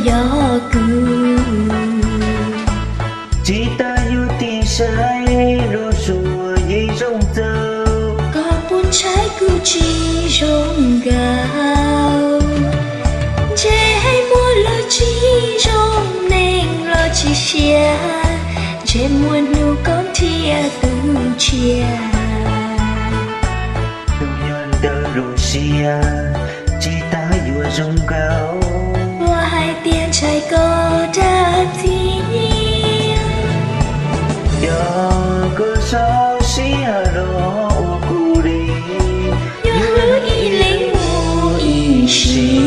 yog kuv. Tsis tas yuav tig saib lub suab yeej zoo txaus, koj puas ntshai kuv tsis zoo nkaus? Ntshe muaj lwm tsis zoo, neeg los tsis siab, ntshe muaj hnub koj nrhiav tus tshiab. Tus nyob ntawm lub siab, tsis tas yuav zoo nkaus, luag hais tias ntshai koj dab tsi. Yog koj sau siab los ua kuv li, yuav hlub ib leeg mus ib sim.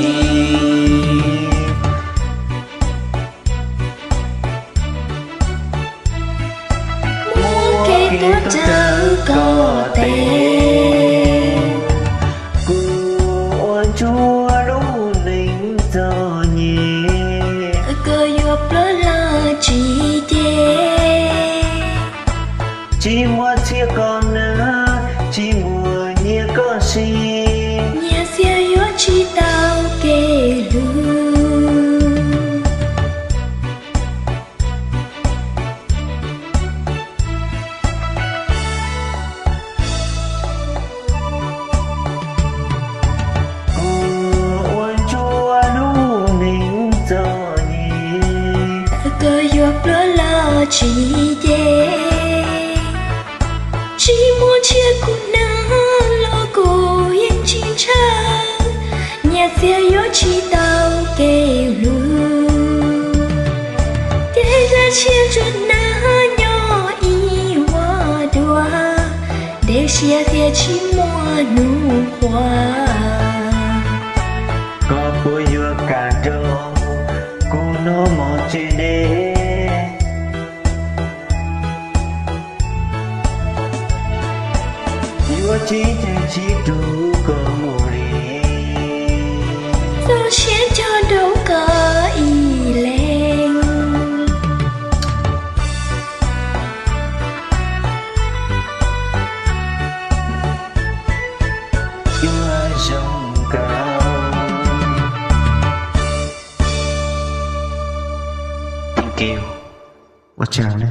Muab kev tuag rau koj tes, kuv ua ntsuag lub neej txom nyem. Koj yuav pluag los tsis ces, tsis muaj txhiaj koj na, tsis muaj nyiaj koj siv, nyias xiam yuav tsis tau kev hlub. Kuv ua ntsuag lub neej txom nyem, koj yuav pluag los tsis ces, tsis muaj tsiaj kuv na los kuv yeej tsis ntshaw, nyias xiam yuav tsis tau kev hlub. Ces zaj tshiab tsuas nag nyob ib huab dua, dej siab thiab tsis muaj hnub qua. Koj puas yuav kam nrog kuv noj mov tsev dej? Yuav tsis ces tsis rub koj mus li, txaus siab nco rau koj ib leeg. Yuav zoo nkaus. Thank you. Ua tsaug na.